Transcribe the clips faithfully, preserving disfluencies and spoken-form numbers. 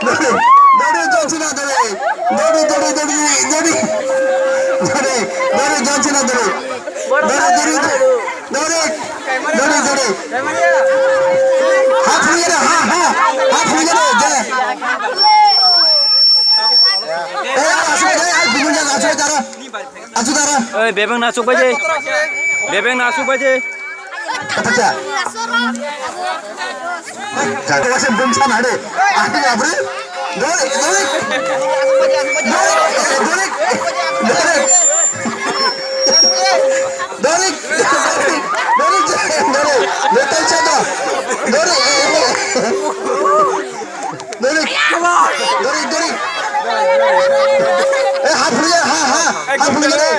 Dori, dori, John Cena, dori. Dori, dori, dori, dori. Dori, dori, John Cena, dori. Dori, dori, dori. Dori. Dori, dori. Ha, phunugya, ha, ha. Ha, phunugya, de. Eh, asu, eh, ai, phunugya, asu, dara. Asu, dara. Oi, bebeng na suk baje. Bebeng na suk baje. Acha. Jaga wasit bumsa nade. Ahli abri. Dori, dori. Dori, dori. Dori. Dori. Dori. Dori. Dori. Dori. Dori, dori. Eh, ha phunugya, ha, ha. Ha phunugya re.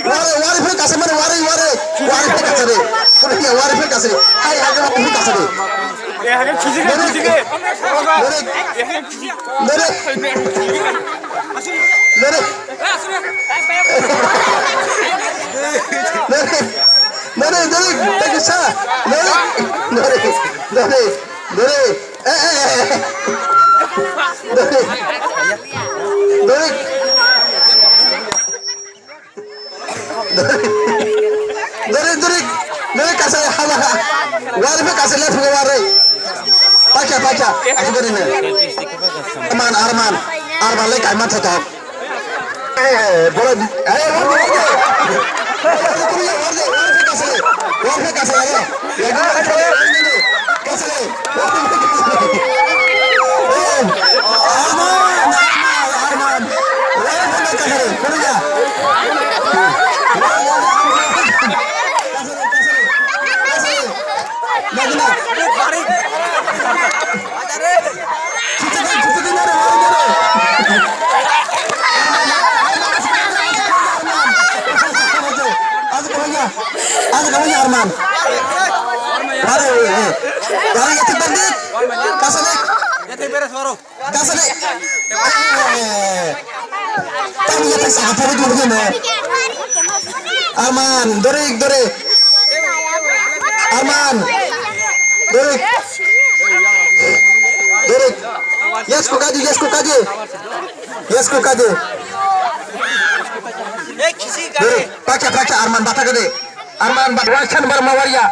Wari, wari phai kasa mane, wari, wari. Wari phai kasa re. Phunugya, wari phai kasa re. Hai, hai, wari phai kasa re. Dori. Dori. Dori. Dori, dori, dori, dori, dori. Dori, eh, eh, eh, eh. Dori. Dori. Dori, dori, dori, kasai, hala, ha. Wari phai kasai, left phai wari. Pacha, pacha. Aji kori ne. Arman, Arman. Arman le kaima thotok. Eh, boro, eh, wari, wari. Wari, wari, wari, wari phai kasai. Wari phai kasai, alo. Lagi wari phai kasai. Kasai. Aji kawai Arman. Are, eh, eh. Are, yatik bandik. Kasane. Kasane. Eh. Tang yatik sa apa itu mungkin, eh. Arman, dorik, dorik. Arman. Dorik. Dorik. Yes, kukaji, yes, kukaji. Yes, kukaji. Dorik. Pacha, pacha, Arman, bata kade. Arman, bata, wasan bar mawaria.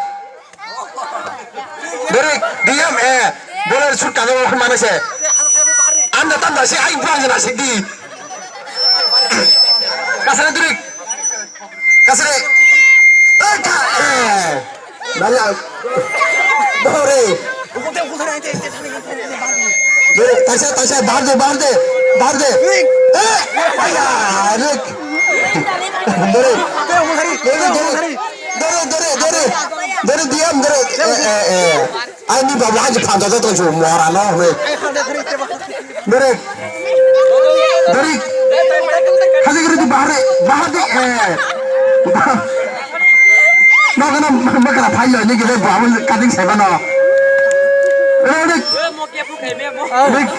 Dori, diam, eh, boler sut kajo mana se. Anda tanda se, ai buang jena se di. Kasare dori. Kasare. Eh, ka, eh. Dala. Bore. Dori, taisa, taisa, bahar de, bahar de, bahar de. Eh, aya, rik. Dori. Dori, dori. Dore, dore, dore. Dore, diam, dore. Eh, eh, eh. Ani babu haji panja joto ju mora no, we. Dore. Dore. Haji giri di bahar, bahar di, eh. Nogo no makara phailo, ni gire babu cutting seba no. Dore. Rik.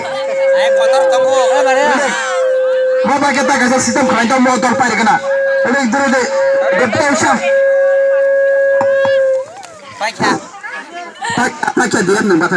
Mo ba khe ta kaisa system khlai tong mo dol pai rwgwna. Rik dure de. Gotto sam. Paikha. Tak tak khe diyan nang ba.